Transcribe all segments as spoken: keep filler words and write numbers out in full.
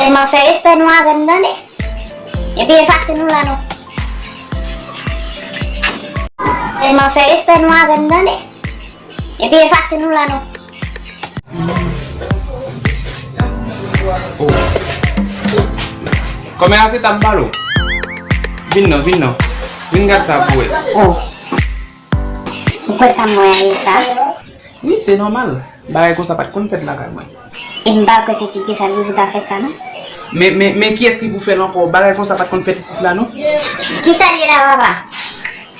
Tèlman fè respè nou avè m, tande. Epi efase nou la non. Tèlman fè respè nou avè m, tande. Epi efase nou la non. Oh. Kòmè a se ta m pale w. Vin non, vin non. Vin gad sa pou wè. Oh. Ou kwè sa m wè a ye sa? Wi, se nòmal. Bagay konsa pa t konn fèt lakay mwen. E m pa kwè se ti Pyès la ki pou ta fè sa non. Men, men, men kiyès ki pou fè l ankò? Bagay konsa pa t konn fèt isit la non. Kisa l ye la papa?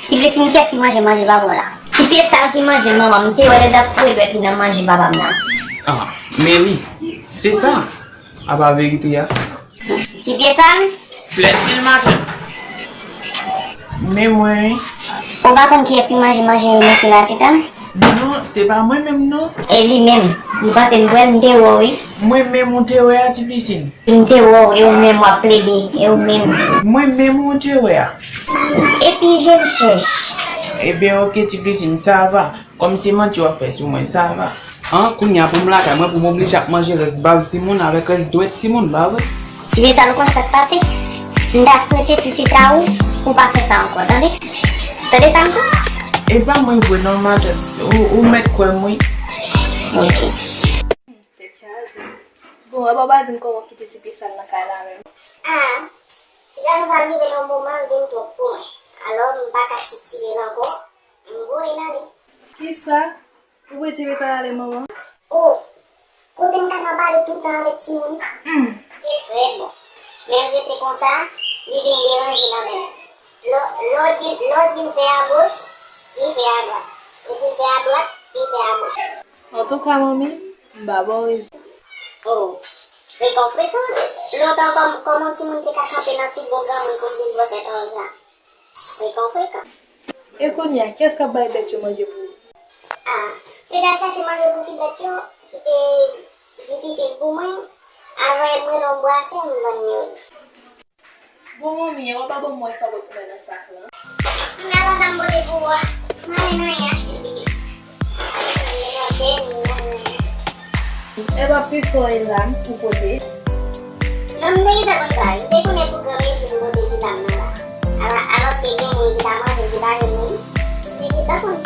Ti Pyès, kiyès ki manje manje pa bon la? Ti Pyès sa ki manje manman m te wè lè l ap foure dwèt li nan manje papa m nan. Ah, men wi, se sa. Apa verite a? Ti Pyès sa? Flèt sil maten. Men mwen. Ou pa konn kiyès ki manje manje mesye la se ta? Non, se pa mwen menm non. E li menm, li panse m kwè l, m te wè w wi. Mwen menm ou te wè a ti Piscine. M te wè w, e ou menm w ap plede, e ou menm. Mwen menm ou te wè a. Epi je l chèch. Ebyen oke ti Piscine, sa va. Kòm se manti w ap fè sou mwen, sa va. An, kounye a pou m lakay mwen, pou m oblije ap manje rès bav timoun avèk rès dwèt timoun, pa vre? Ti Pyès sa, ou konn sa k pase? M ta swete si se ta ou, pou w pa fè sa ankò, tande? Tande sa m di w? E pa mwen vre non matant, ou, ou mèt kwè m wi. Ok. Tèt chaje. Bon, e pa w pa di m kòman w kite ti Pyès sa nan kay la menm. Ah, ti gason sa rive nan moman l vin twòp pou mwen. Alò, m pa ka sitire l ankò, m voye l ale. Kisa? Ou voye ti Pyès sa ale manman? Oh, kote m ta ka pale tout tan avèk timoun? Hmm. Se trè bon. Men l rete konsa, li vin deranje nan men m. Lè lè w di, lè w di l fè agoch, li fè adwat. Ou di l fè adwat, li fè agoch. Antouka manmi, m ba ba w rezon. Oh, frekan frekan. Lontan kòm, kòman timoun te ka kanpe nan figwo granmoun pou l vin bwè sèt onz la? Frekan frekan. E kounye a, kiyès k ap bay bèt yo manje pou ou? Ah, se t al chache manje pou ti bèt yo ki te difisil pou mwen. Avè mwen nan bwase m vann yo. Bon manmi, e w ap ban m wè sa w pot pou mwen nan sak lan. M pa konn sa m pote pou ou a. M ale nan yach. E pa pifò e lam ou pote? Non, m te gentan konn sa. M te konnen pou gran mezi m pote ti lam nan la. Alò, alòske gen moun ki ta manje, ki ta renmen. M te gentan konn